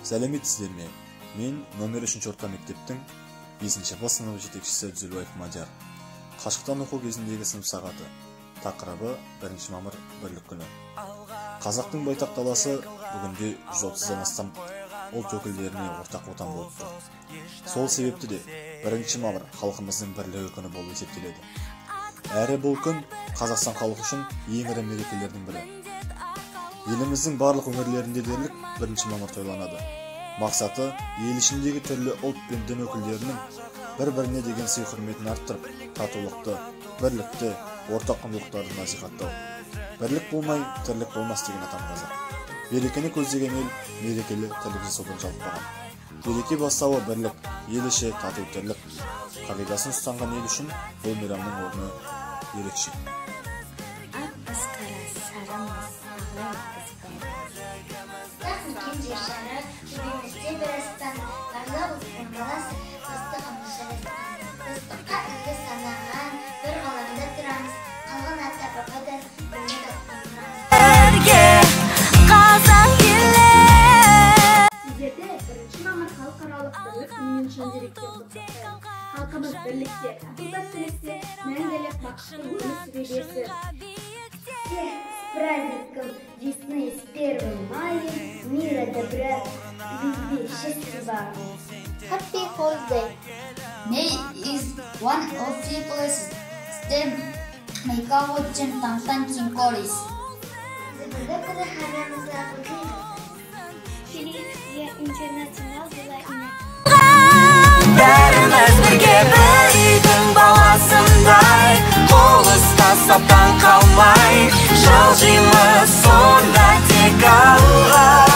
Сәлеметсіздер ме? Мен номер 3 орта мектептің 5-ші Б сыныбы жетекшісі Дүзелбаев Мадияр. Қашықтан оқу кезіндегі сынып сағаты. Тақырыбы 1 мамыр бірлік күні. Қазақтың байтақ даласы бүгінде 130-дан астам ұлт өкілдеріне ортақ отан болып тұр. Сол себепті де 1 мамыр халқымыздың бірлігі күні болып есептеледі. Әрі бұл күн Қазақстан халқы үшін ең ірі мерекелердің бірі. Еліміздің барлық өңірлерінде дерлік 1 мамыр тойланады. Мақсаты ел ішіндегі түрлі ұлт пен дін өкілдерінің бір-біріне деген сый-құрметін арттырып, татулықты, бірлікті, ортақ құндылықтарды насихаттау. Бірлік болмай, тірлік болмас деген атам қазақ. Берекені көздеген ел мерекелі тірлік жасаудан жалықпаған. Береке бастауы бірлік, ел іші тату тірлік қағидасын ұстанған ел үшін бұл мейрамның орны ерекше. Жер шары, төбемізде бір аспан, барлық ұлттың баласы, достығымыз жарасқан. Достыққа үлгі санаған, бір ғаламда тұрамыз, қалған ата-бабадан өрнек алған мұрамыз. Бірге қазақ елі. Сіздерді 1 мамыр халықаралық бірлік күнімен шын жүректен құттықтаймын. Халқымыз бірлікте, тату-тәттілікте, мәңгілік бақытты өмір сүре берсін. Всех с праздником весны, с 1 мая, мира, добра, любви, счастья вам. Happy holiday. May is one of the places STEM Mekawochem Tantan Chinkoris. Feliz Dia Internacional de la Бәріміз бірге бір үйдің баласындай, қол ұстасып таң қалмай, жылжимыз сонда тек алға.